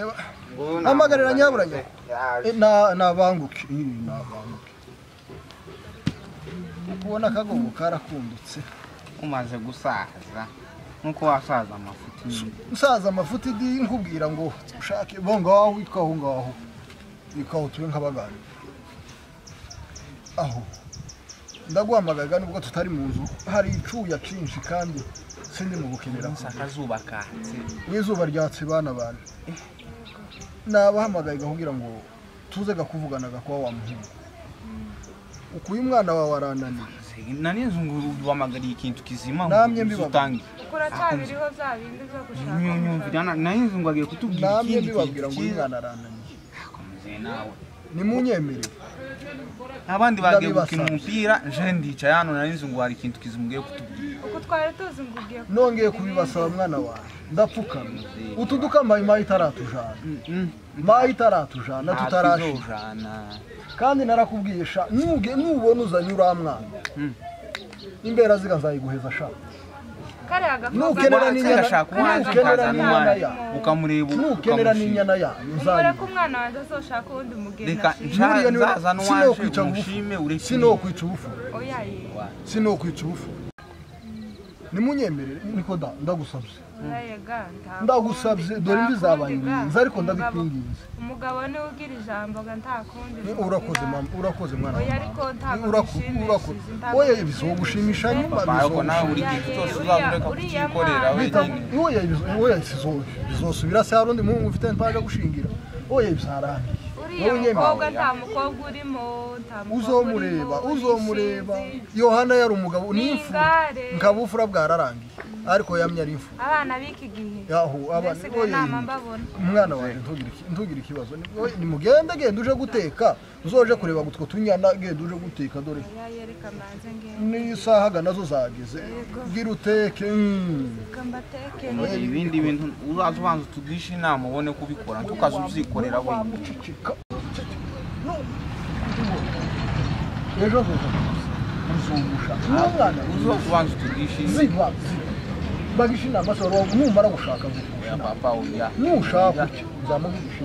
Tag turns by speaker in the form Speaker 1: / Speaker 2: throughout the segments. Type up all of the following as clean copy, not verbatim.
Speaker 1: Reba hamagarira nyaburanya na nabanguke nabanguke kubona akagongo karakundutse
Speaker 2: umaze gusaza nkuko wasaza amafuti
Speaker 1: usaza amafuti di nkubwira ngo ushake bo ngaho witwa aho ngaho ikaho tube nk'abagani aho ndaguhamagaga nubwo tutari mu nzu hari icuya cinshi kandi sindi mu gukenera
Speaker 2: akazuba katse
Speaker 1: n'izuba ryatse bana bana nabahamagaye kugira ngo tuze gakuvuganaga kwa wa muhungu ukuye umwana wawe arananiye
Speaker 2: nani nzungu wamagariye ikintu kizima
Speaker 1: namye mbibatangi
Speaker 3: kuracyabiriho bya bindi byo gushaka
Speaker 2: nyumvira nani nzungu agiye kutubwira
Speaker 1: ikindi namye mbibabwira ngo umwana arananiye
Speaker 2: akomeze nawe
Speaker 1: nimunyemerere
Speaker 2: abandi bagiye gukina umupira nje ndicaye hano nani nzungu hari ikintu kizima ugiye kutubwira
Speaker 3: uko twari tuzi ngo ugiye
Speaker 1: nongeye kubibasaba mwana wawe ndapfukamye utuduka mayi itaratujana mayi itaratujana tutarashijana kandi narakubwiye sha nuge nubona uzanye uriya mwana imbera ziga nzayiguheza sha
Speaker 3: nukenera
Speaker 1: n'inyana
Speaker 2: ukamureba
Speaker 1: nukenera n'inyana ya
Speaker 3: nzayiguha umwana wanjye azoshaka uwundi mugeni
Speaker 2: reka nzaza n'uwaje umushime ureke
Speaker 1: sinokwica ubufu sinokwica ubufu nimunyemerere niko da ndagusabye ndagusabye dore imvi zabaye ingenzi ariko ndabikwinginze
Speaker 3: umugabo niwe ugira ijambo ga ntakundi
Speaker 1: urakoze mama urakoze mwana urakoze oya bizogushimisha nyuma
Speaker 2: ariko nawe uri kintu cyose uzabura kukikorera wenyine
Speaker 1: oya oya bizosubira se harundi muhungu ufite mpaje gushingira oya bizarangiye
Speaker 3: uriya mukobwa nta mukobwa urimo nta
Speaker 1: uzomureba uzomureba Yohana yari umugabo n'imfura nkabufura bwararangiye ariko yamye ari imfura
Speaker 3: abana biki gihe
Speaker 1: yaho abana umwana waje ntugire ikibazo ni mugende genda uje guteka uzoje kureba gutwo tunyana genda uje guteka dore n'isaha nazo zageze bwira uteke
Speaker 2: ibindi bintu uzaza ubanza utugisha inama ubone kubikora tukaza ubyikorera wenyine
Speaker 1: ejo uzungusha n'umwana
Speaker 2: uzokubanza utugisha
Speaker 1: ziba bagisha inama se numara gushaka
Speaker 2: papa oya
Speaker 1: nushaka nzamugisha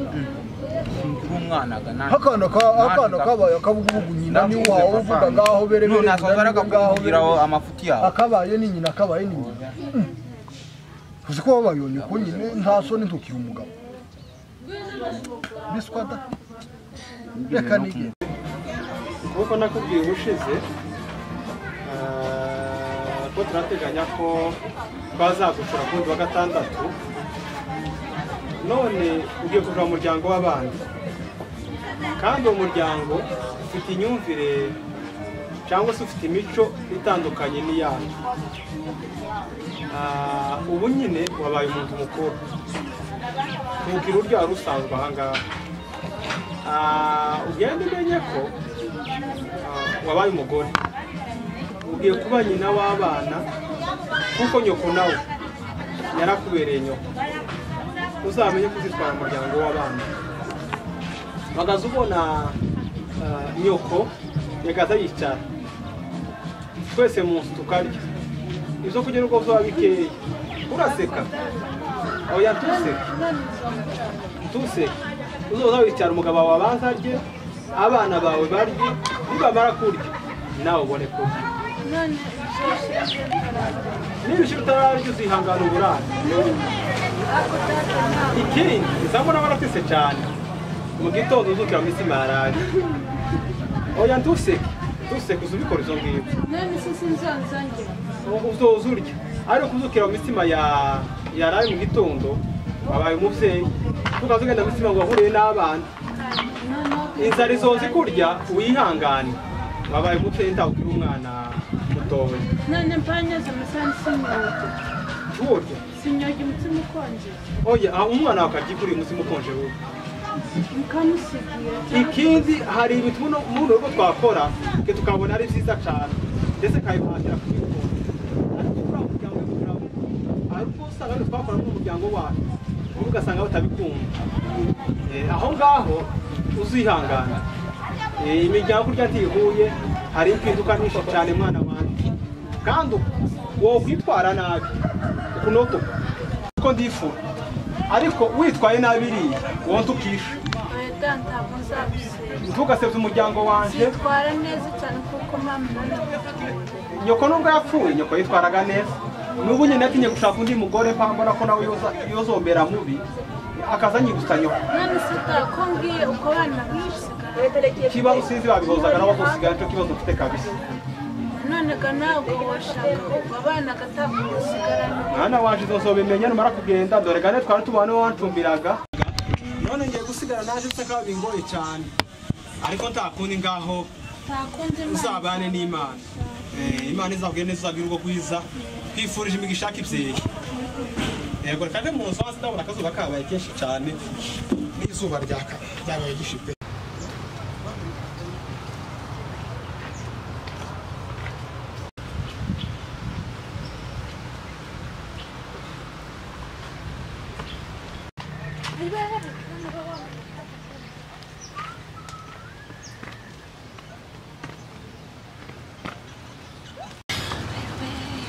Speaker 2: umwana gana
Speaker 1: akana kabaye akabugubugu nyina ni wawe uvuga ngaho bere bere
Speaker 2: none asoza akakubwira amafuti yawe
Speaker 1: akabaye ni nyina akabaye ni nyina uzi ko wabayonye ko nyine nta soni ntukira umugabo biswa da reka nige
Speaker 4: kuko nakubwiye ubushize ko turateganya ko twazagucura ku wa gatandatu none ugiye kuva mu muryango w'abandi kandi uwo muryango ufite imyumvire cyangwa se ufite imico itandukanye n'iyacu ubu nyine wabaye umuntu mukuru ntubwire uryo wari usanzwe aha ngaha ugenda umenye ko wabaye umugore ugiye kuba nyina w'abana kuko nyoko nawe yarakubereye nyoko uzamenye kuzitwara umuryango w'abana bagaza ubona nyoko yagaza yicara twese mu nzu tukarya ibyo kurya nubwo byaba bikeya uraseka oya tuseke tuseke uzoza wicara umugabo wawe abanza arye abana bawe barye nibamara kurya nawe ubone kurya niba ushyira utararya uzihangana uburare ikindi nzabona baratise cyane mu gitondo uzukira mu isi marari oya ntuseke tuseke uzubikora izo ngibyo uzoza urya ariko uzukira mu misima yaraye mu gitondo wabaye umubyeyi tukaza ugenda mu misima ngo wahuriye n'abana inzara izoza ikurya wihangane wabaye umubyeyi ntabwo uri umwana mutoya
Speaker 5: none mpanyeze amasaha sinyoge
Speaker 4: nturya
Speaker 5: sinyoge umutsima ukonje
Speaker 4: oya umwana wawe akarya ikuriye umutsima ukonje wowe
Speaker 5: mukamusigira
Speaker 4: ikindi hari ibintu muri rugo twakora twe tukabona ari byiza cyane ndetse kabihatira kubikora ariko kuri muryango w'umugabo ariko usanga ari twakora mu muryango wacu wowe ugasanga batabikunda aho ngaho uzihangana imiryango kurya ntihuye hari impinduka nyinshi cyane mwana wanjye kandi wowe kwitwara nabi ukunoto kuko ndifura Ariko witwaye nabi iriya won't ukisha.
Speaker 5: Oya ntabwo nzagusebya.
Speaker 4: Ntugasebye umuryango wanje.
Speaker 5: Nzitwara neza cyane kuko mama nawe
Speaker 4: nyoko nubwo yapfuye nyoko yitwaraga neza. Nubu nyine natinye gushaka undi mugore mpambona ko nawe yozombera mubi akazanyibutsa nyoko.
Speaker 5: None se ko ngiye uko bana bishyiga.
Speaker 4: Ikibazo sinzi babihozaga nabo bazosigara nicyo kibazo mfite kabisa.
Speaker 5: None ga ntabwo washaka ubwo abana gatakusigarana.
Speaker 4: Mwana wanje nzobimenya numara kugenda dore gane twari tubana wancumbiraga. None ngiye gusigara naje nsaka bingoye cyane. Ariko ntakundi ngaho.
Speaker 5: Ntakundi Imana.
Speaker 4: Uzabane n'Imana. Imana izabwire neza uzagira urugo rwiza. Kwifurije imigisha kibyeyi. Yego reka mu nzu hasi ndabona akazuba kabaye kenshi cyane n'izuba ryaka ryabaye gishipe.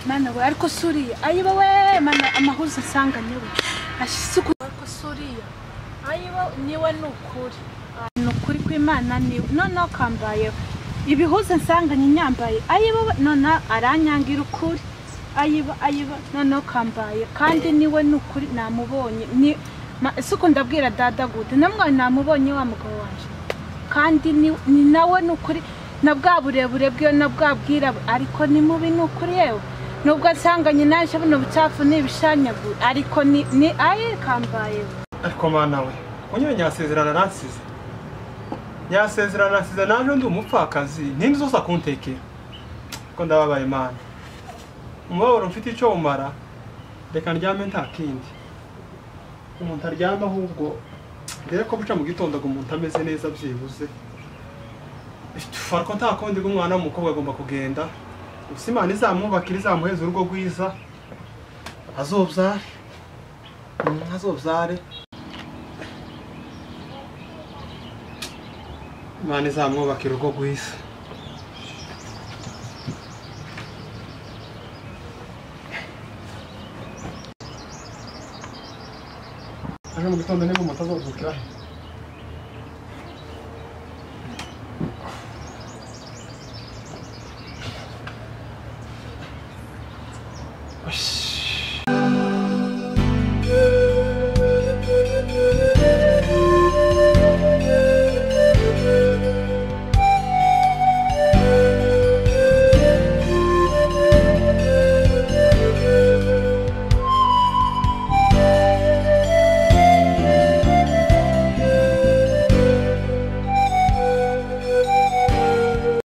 Speaker 5: Mana we ariko suriya ayiba we mana amahuza nsanganye we ashisuku ariko suriya ayiba niwe nukuri nukuri kw'Imana niwe none kambaye ibihuza nsanganye nyambaye ayiba none aranyangira ukuri ayiba ayiba none kambaye kandi niwe nukuri namubonye ni isuku ndabwira dada gute namwe namubonye wa mugabo wanje kandi ni nawe nukuri na bwa burebure bwiyo na bwa bwira ariko ni mubi nukuri yewe nubwo nsanganye naje buno bucafu nibishanyagu ariko ni aye kambaye.
Speaker 4: Ariko mana we kunywe nyasezerana ransize nyasezerana ransize naje ndi umupfakazi ntindi zosa kuntekera ko ndababaye mana umubabaro mfite ico umara reka ndyame nta kindi umuntu aryama ahubwo ndere ko buca mu gitondo ngo umuntu ameze neza byibuze. Farko nta kundi umwana w'umukobwa agomba kugenda. Imana izamwubakira izamuheza urugo rwiza azobyare azobyare. Imana izamwubakira urugo rwiza. Aje mu gitondo niba umuntu azozukira he?